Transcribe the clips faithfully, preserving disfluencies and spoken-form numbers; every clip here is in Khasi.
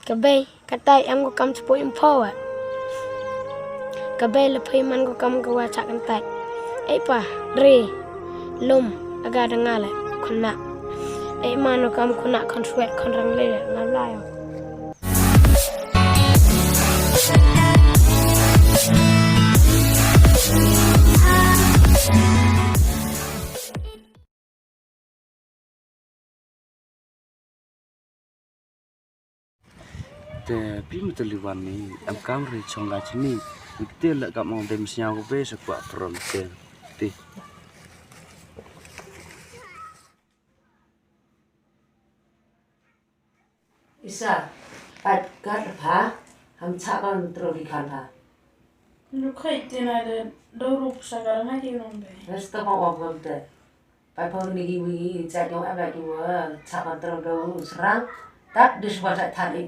Ka bei, katai em ko kam chapoi em phawa. Ka bei la phai man ko kam ka wa chak kan tai. Ei pa, re, lum, aga da ngale, khun na. Ei man ko kam khun na khun swet khun rang le, la la yo. Te phi mutli wan ni, em kam ri chong ga chini. Te la kam ong dem sñiaw ko be sa kwah prom te. Te. Isa, pat kat pha, ham cha ban tro ki khan pha. Nu khai te na de, do rup sa ka ngai ki nong be. Resta ma wa bam te. Pai phong ni ki wi, cha nyong a ba ki wa, cha ban tro do srang. Tap de swa cha thari.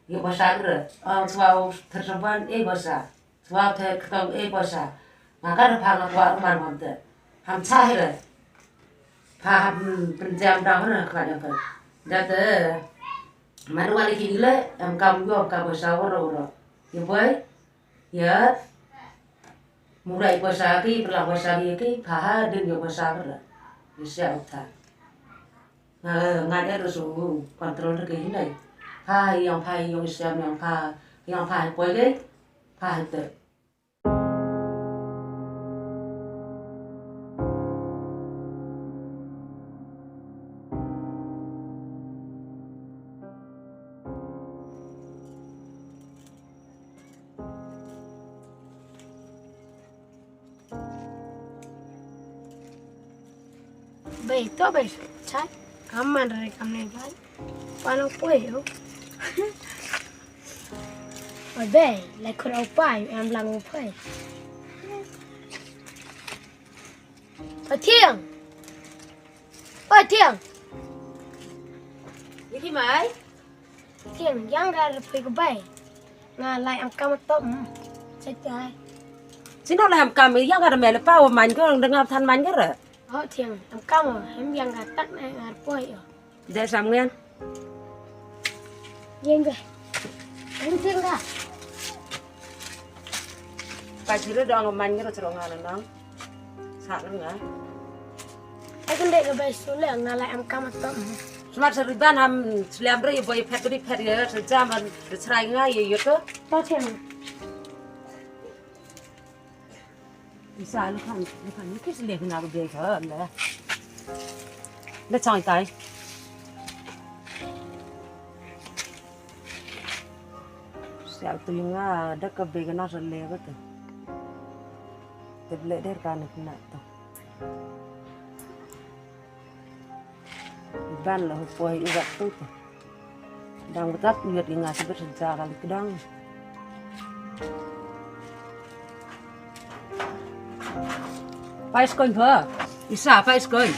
Ye ba sa re. Ang swa ter sa ban, e ba sa. Swa ter ktong, e ba sa. Nga ka de pha nga wa man bam te. Ham cha he re. Pha ham pen jam da re, ka de ka. Da te. Man wa ni ki le, em kam yo, ka ba sa wa ro ro. Ye boy. Ïa. Murai pasa ki, pela pasa ki, ki, pha ha, din yo pasa pela. Ïa sia uta. Nga, nga ïa ru su control de ki hindai. Pha yang pha yang sia yang pha, yang pha poi ki, pha te. Bei, to bei, chai. Kam man re kam ne bai. Pano poi yo. Oi bei, lai khur au pai, em lang u pai. Oi Thiang. Oi Thiang. Ni ki mai. Thiang, yang ga re phi ka bai. Nga lai am kam tom. Chai chai. Sino lai am kam, yang ga re mele pa, o man ko, dang than man ko re. Oh Thiang, am kam, em yang ga tak na nga re poi yo. De sam ngen. Yang ga. Em Thiang ga. Pa chiro dang man ko, chiro nga na nang. Sa nga. Ai kan de ka bai sule nga lai am kam tom. Smat sa riban ham sliam re boy phet di phet ye sa jam an de srai nga ye yo to. To Thiang. Isa lu kan lu kan ni kis le na be ka le. Le chang tai. Sial tu nga da ka be ka na sa le ba tu. Te ble der ka na na to. Ban la poi i wat tu tu. Dang betat i wat i nga sibet sejak kali kedang. Pais koin pha. Isa pais koin.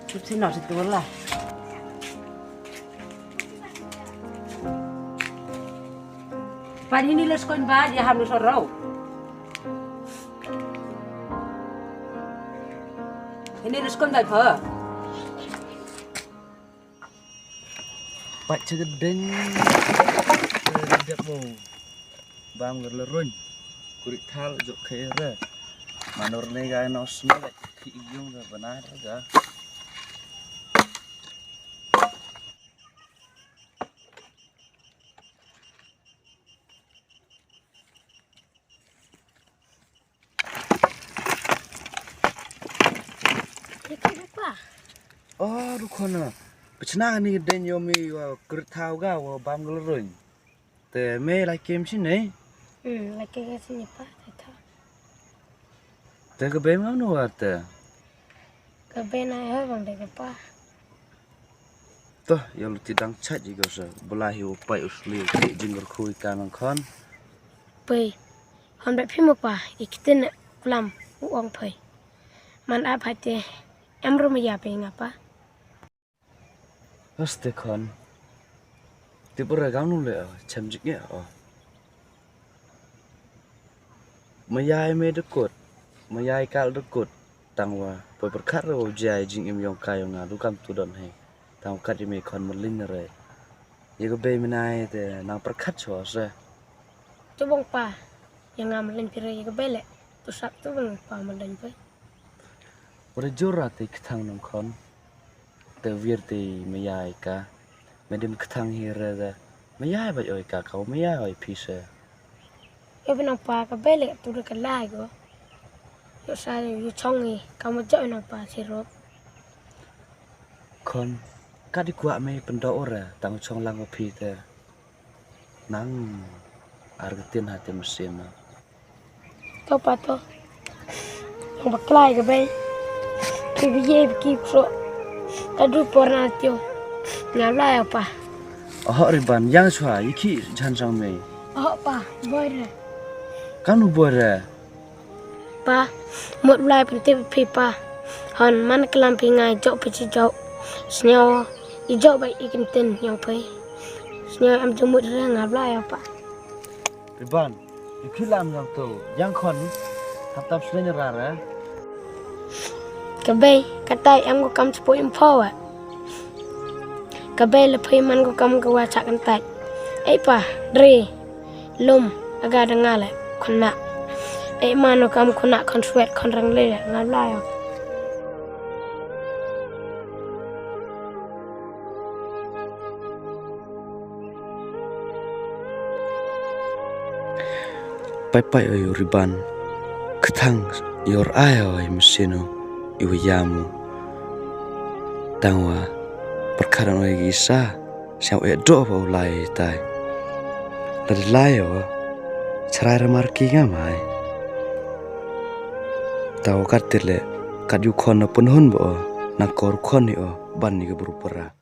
Sip sino situ lah. Pan ini les koin ba ya ham soro. Ini les koin ba pha. Pat chegedeng. Dep mo. Bam ger lerun. Kurik thal jok khere. Manor ne ga no sne ga ki yung ga bana ga. Ïa ki ba pa. Oh, rukhona. Pachna ni den yomi wa kurthaw ga wa bam glerun. Te me la kem sini. Hmm, la kem sini pa, te tha. Te ka bem ngam no wa te. Ka bei na ha bang de ka pa. Toh, ïa lu ti dang chat ji ko sa. Bela hi u pai u sli u ti jingkyrkhu i ka nang khon. Pei. Hon bet phim u pa, i ktin klam u ong pei. Man a phai te em ru ma ïa pei nga pa. Aste khon. Ti pura gam nu le o, chem jik ïa o. Mayai me dukut, mayai kal dukut, tang wa Poi pyrkhat re u jia i jingim yong ka yong nga du kam tu don he. Tang kat i me khon mylin re. Ye ka bei mynai te nang pyrkhat cho se. Tu bang pa. Yang nga mylin pire ye ka bei le. Tu sap tu bang pa mylin poi. Ora jora te kthang nang khon. Te wir te me yai ka. Me dim kthang hi re da. Me yai bai oi ka ka me yai oi phi se. Yo binang pa ka bele tu de ka lai go. Yo sa yo chong hi ka mo jo nang pa si ro. Khon ka di kwah me pyndoh ora tang chong lang o phi te. Nang ar ka tin ha te mesin na. To pa to. Nang baklai ka bai. Ki biye ki pro. Ka du por na tio. Nga lai pa. Oh Riban yang chwa iki jan sang me. Oh pa, boy re. Kanu boy re. Pa, mut lai pyntip phi pa. Hon man klam phi ngai jok phi chi jok. Sniaw i jok bai i kintin yang phi. Sniaw am jumut re nga lai pa. Riban, i phi lam yang tu, yang khon, hap tap slen ra re. Ka bei, ka tai em ko kam chapo im pho wa. Ka bei le phi man ko kam ka wa chak kan tai. Ei pa, dre, lum, aga da nga le, khon na. Ei man ko kam khon na khon swet khon rang le, nga lai. Pai pai oi u Riban. Kthang yor ai oi mesin u iwa yam u. Tang wa pyrkhat oi gi sa siaw e do ba u lai tai. Lad lai o. Chrai ramar ki nga mai. Tang wa kat tile kat yu khon na pun hun ba o. Na kor khon ni o ban ni ga bru para.